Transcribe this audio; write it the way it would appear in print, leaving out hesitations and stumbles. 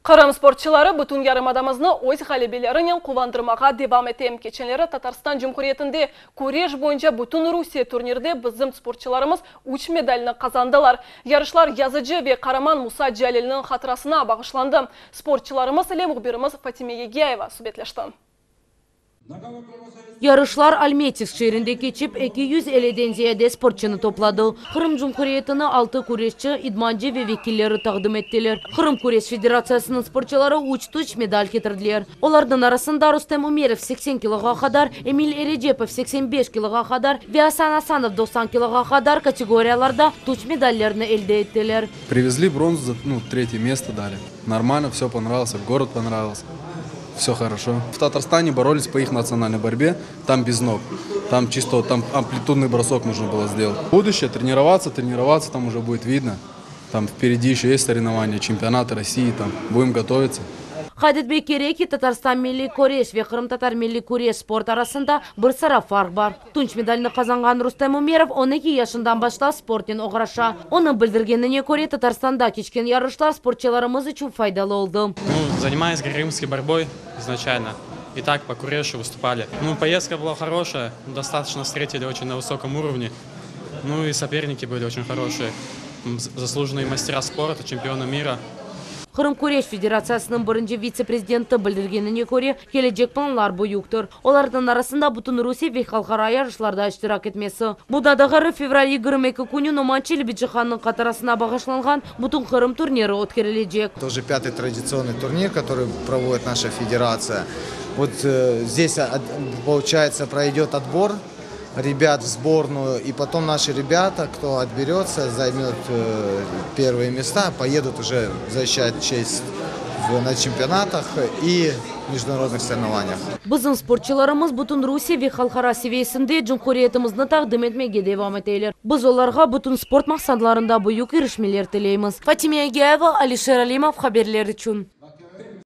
Qırım sportçıları bütün yarımadamıznı öz ğalebelerinen quvandırmağa devam ete. Keçenleri Tatarstan Cumhuriyetinde küreş boyunca Bütünrusiye turnirde bizim sportçılarımız üç medalni qazandılar. Yarışlar yazıcı ve qaraman Musa Celilniñ hatırasına bağışlandı. Sportçılarımız ile mühbirimiz Fatime Yegayeva subetleşti. Yarışlar Almetyevsk şeerinde keçip, 250-den ziyade sportçunı topladı. Qırım Cumhuriyetini altı küreşçi, idmancı ve vekilleri taqdim ettiler. Qırım Küreş Federatsiyasınıñ sportçuları üç tunç medal ketirdiler. Olarnıñ arasında Rustem Ümerov 80 kiloğa qadar, Emil Erecepov 85 kiloğa qadar ve Asan Asanov 90 kiloğa qadar kategoriyalarda tunç medallerni elde ettiler. Привезли бронзу, ну, третье место дали. Нормально, все понравился, город понравился. Все хорошо. В Татарстане боролись по их национальной борьбе, там без ног. Там чисто там амплитудный бросок нужно было сделать. Будущее тренироваться, тренироваться, там уже будет видно. Там впереди еще есть соревнования, чемпионаты России, там будем готовиться. Qayd etmek kerek ki, Tatarstan milliy küreş ve qırımtatar milliy küreş sport arasında bir sıra farq bar. Tunç medalni qazanğan Rustem Ümerov 12 yaşından başlap sportnen oğraşa. Onıñ bildirgenine köre, Tatarstanda keçken yarışlar sportçılarımız içün faydalı oldı. Ну, занимаюсь греко-римской борьбой изначально. И так по курешу выступали. Ну, поездка была хорошая, достаточно встретили очень на высоком уровне. Ну и соперники были очень хорошие. Заслуженные мастера спорта, чемпионы мира. Qırım Küreş Federatsiyasınıñ birinci vitse-prezidenti bildirgenine köre, kelecek planlar büyüktir. Olarnıñ arasında Bütünrusiye ve halqara yarışlarda iştirak etmesi. Bundan da ğayrı fevral 22 künü Noman Çelebicihannıñ hatırasına bağışlanğan Bütünqırım turniri ötkerilecek. Это уже пятый традиционный турнир, который проводит наша федерация. Вот э, здесь, получается, пройдет отбор ребят в сборную, и потом наши ребята, кто отберется, займет э, первые места, поедут уже защищать честь в, на чемпионатах и международных соревнованиях. Bizim sportçularımız Bütünrusiye ve halqara seviyesinde cumhuriyetimizni taqdim etmege devam eteler. Biz olarğa bütün sport maqsadlarında büyük irişmeler tileymiz. Fatime Agayeva, Alişer Alimov haberler içün.